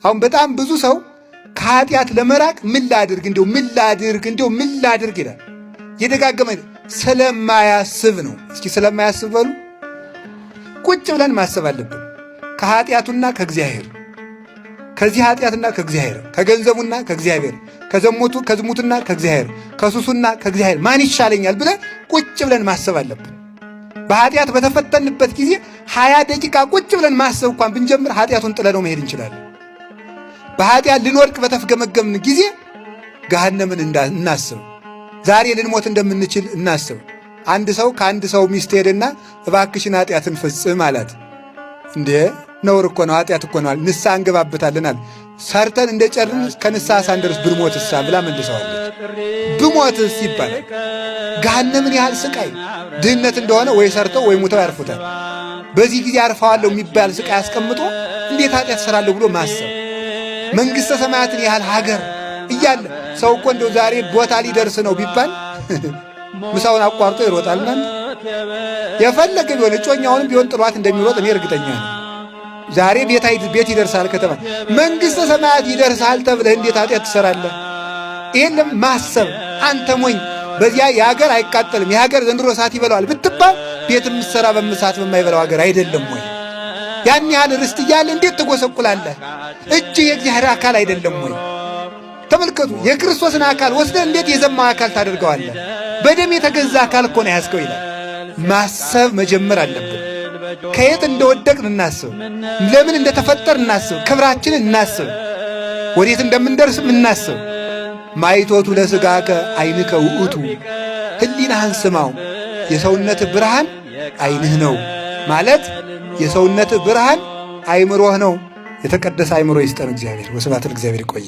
አሁን በጣም ብዙ ሰው ከኃጢአት ለመራቅ ምን ላድርግ፣ እንዲው ምን ላድርግ፣ እንዲው ምን ላድርግ ይላል። የደጋገመ ስለማያስብ ነው። እስኪ ስለማያስብ በሉ። ቁጭ ብለን ማሰብ አለብን። ከኃጢአቱና ከእግዚአብሔር፣ ከዚህ ኃጢአትና ከእግዚአብሔር፣ ከገንዘቡና ከእግዚአብሔር፣ ከዘሙቱ ከዝሙትና ከእግዚአብሔር፣ ከሱሱና ከእግዚአብሔር ማን ይሻለኛል ብለን ቁጭ ብለን ማሰብ አለብን። በኃጢአት በተፈተንበት ጊዜ 20 ደቂቃ ቁጭ ብለን ማሰብ እንኳን ብንጀምር ኃጢአቱን ጥለነው መሄድ እንችላለን። በኃጢአት ልንወድቅ በተፍገመገምን ጊዜ ገሃነምን እናስብ። ዛሬ ልንሞት እንደምንችል እናስብ። አንድ ሰው ከአንድ ሰው ሚስት ሄደና እባክሽን ኃጢአትን ፍጽም አላት። እንዴ፣ ነውር እኮ ነው፣ ኃጢአት እኮ ነው፣ ንስሐ እንገባበታለን አለ። ሰርተን እንደ ጨርን ከንስሐ ሳንደርስ ብንሞትሳ ብላ መልሰዋለች። ብሞትስ ይባላል። ገሃነምን ያህል ስቃይ ድህነት እንደሆነ ወይ ሰርተው ወይ ሙተው ያርፉታል። በዚህ ጊዜ አርፈዋለሁ የሚባል ስቃይ አስቀምጦ እንዴት ኃጢአት እሰራለሁ ብሎ ማሰብ፣ መንግሥተ ሰማያትን ያህል ሀገር እያለ ሰው እኮ እንደው ዛሬ ቦታ ሊደርስ ነው ቢባል ምሳውን አቋርጦ ይሮጣል። እናንተ የፈለገ ቢሆን እጮኛውንም ቢሆን ጥሏት እንደሚሮጥ እኔ እርግጠኛ ነኝ። ዛሬ ቤት ይደርሳል ከተባለ፣ መንግሥተ ሰማያት ይደርሳል ተብለህ እንዴት ኃጢአት ትሰራለህ? ይሄን ማሰብ፣ አንተ ሞኝ፣ በዚያ የሀገር አይቃጠልም፣ የሀገር ዘንድሮ እሳት ይበላዋል ብትባል ቤት የምትሰራ በእሳት በማይበላው ሀገር አይደለም ወይ? ያን ያህል ርስት እያለ እንዴት ትጎሰቁላለህ? እጅ የእግዚአብሔር አካል አይደለም ወይ? ተመልከቱ፣ የክርስቶስን አካል ወስደህ እንዴት የዘማ አካል ታደርገዋለህ? በደም የተገዛ አካል እኮ ነው ያዝከው ይላል። ማሰብ መጀመር አለብን። ከየት እንደወደቅን እናስብ። ለምን እንደተፈጠርን እናስብ። ክብራችንን እናስብ። ወዴት እንደምንደርስም እናስብ። ማይቶቱ ለሥጋከ ዓይንከ ውእቱ፣ ሕሊናህን ስማው። የሰውነት ብርሃን ዓይንህ ነው ማለት የሰውነት ብርሃን አይምሮህ ነው። የተቀደሰ አይምሮ ይስጠን እግዚአብሔር። ወስብሐት ለእግዚአብሔር። ይቆየ።